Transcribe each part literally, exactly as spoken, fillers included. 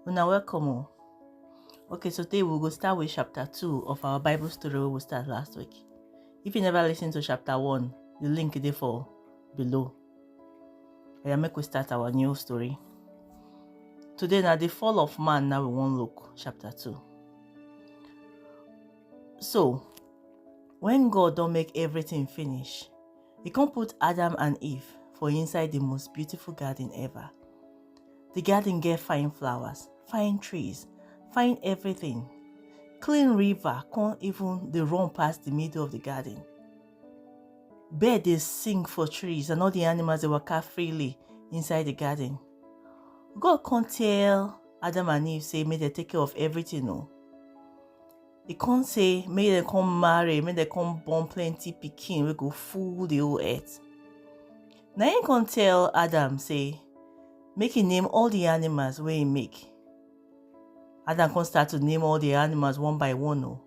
Una welcome o. Okay, so today we go start with chapter two of our Bible story wey we start last week. If you never listen to chapter one, the link dey for below. Oya, make we start our new story. Today na the fall of man, now we wan look chapter two. So, when God don make everything finish, he come put Adam and Eve for inside the most beautiful garden ever. The garden get fine flowers, fine trees, fine everything. Clean river come even dey run pass the middle of the garden. Bird dey sing for trees and all the animals dey waka freely inside the garden. God come tell Adam and Eve say make dem take care of everything o. He come say make dem come marry, make dem come born plenty pikin wey go full the whole earth. Na him come tell Adam say make he name all the animals wey he make. Adam come start to name all the animals one by one o.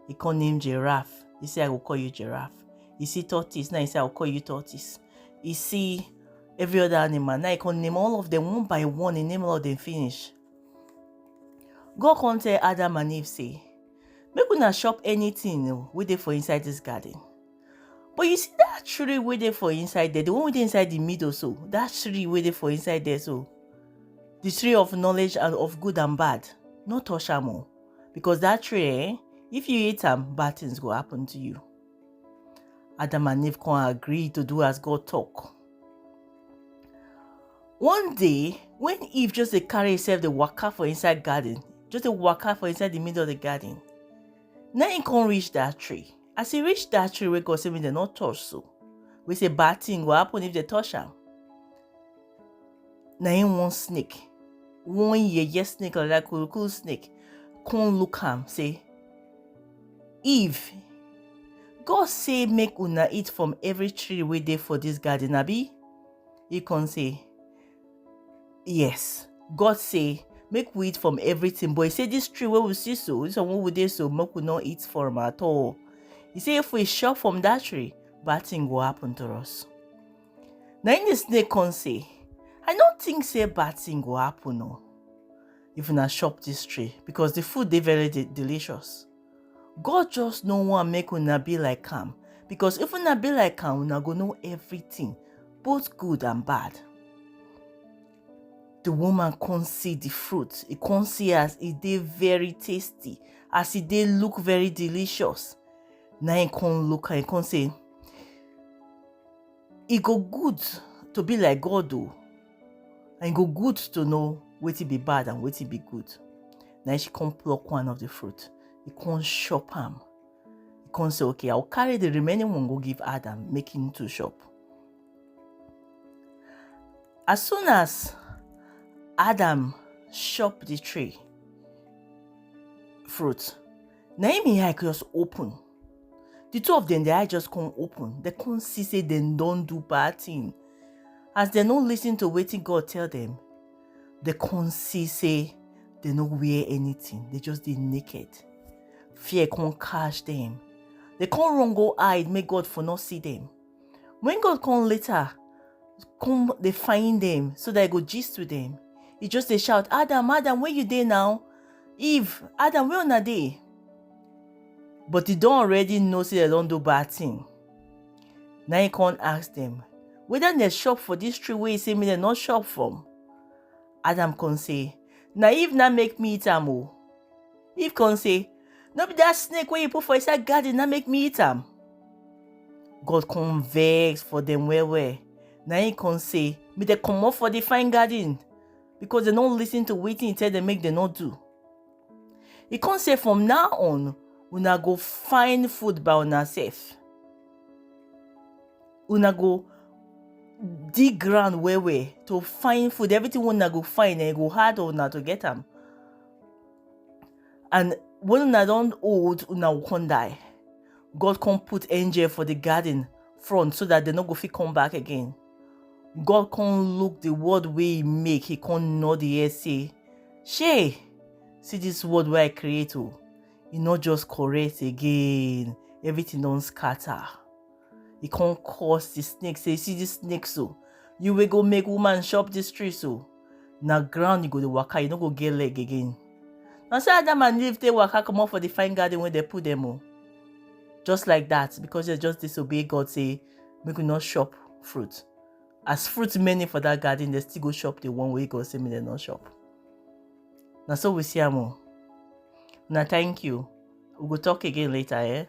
He come name giraffe. He say, "I go call you giraffe." He see tortoise. Now he say, "I go call you tortoise." He see every other animal. Now he come name all of them one by one. He name all of them finish. God come tell Adam and Eve say, "Make una chop anything o wey dey for inside this garden. But you see that tree wey dey for inside there, the one wey dey inside the middle so, that tree wey dey for inside there so, the tree of knowledge and of good and bad, no touch am o. Because that tree, eh, if you eat am, bad things go happen to you." Adam and Eve come agree to do as God talk. One day, when Eve just dey carry herself dey waka for inside garden, just dey waka for inside the middle of the garden, na him come reach that tree. As he reach that tree wey God say make dem no touch so, wey say bad thing go happen if dem touch am, na him one snake, one yeye snake like that, cool cool snake, come look am say, "Eve, God say make una eat from every tree wey dey for this garden, abi?" He come say, "Yes, God say make we eat from everything, but he say this tree wey we see so, this one wey we dey so, make we no eat from at all. He say if we chop from that tree, bad thing go happen to us." Na him the snake come say, "I no think say bad thing go happen o, if una chop this tree, because the food dey very de- delicious. God just no wan make una be like am, because if una be like am, una go know everything, both good and bad." The woman come see the fruit. He come see as e dey very tasty, as e dey look very delicious. Na him come look am, he come say, "E go good to be like God o, and e go good to know wetin be bad and wetin be good." Na she come pluck one of the fruit. He come chop am. He come say, "Okay, I'll carry the remaining one go give Adam, make him to chop." As soon as Adam chop the tree fruit, na him him eye just open. The two of them, their eye just come open. They come see say dem don do bad thing. As dem no listen to wetin God tell dem, they come see say dem no wear anything. They just dey naked. Fear come catch dem. They come run go hide make God for no see dem. When God come later come dey find dem so that he go gist with dem, he just dey shout, "Adam, Adam, where you dey now? Eve, Adam, where una dey?" But he don already know say dem don do bad thing. Na him come ask dem whether dem chop for this tree wey he say make dem no chop from. Adam come say, "Na Eve na make me eat am o." Eve come say, "No be that snake wey you put for inside garden na make me eat am?" God come vex for dem well well. Na him come say make dem comot for the fine garden, because dem no listen to wetin he tell dem make dem no do. He come say, "From now on, una go find food by una sef. Una go dig ground well well to find food. Everything wey una go find, eh, e go hard una to get am. And when una don old, una go come die." God come put angel for the garden front so that dem no go fit come back again. God come look the world wey he make, he come nod the head say, "Shey, see this world wey I create o, e no just correct again, everything don scatter." He come curse the snake say, "See this snake so, you wey go make woman chop this tree so, Na ground you go dey waka, you no go get leg again. Na so Adam and Eve take waka comot for the fine garden wey dem put dem o. Just like that, because dem just disobey God say make we no chop fruit. As fruit many for that garden, dem still go chop the one wey God say make dem no chop. Na so we see am o. Una thank you. We go talk again later, eh?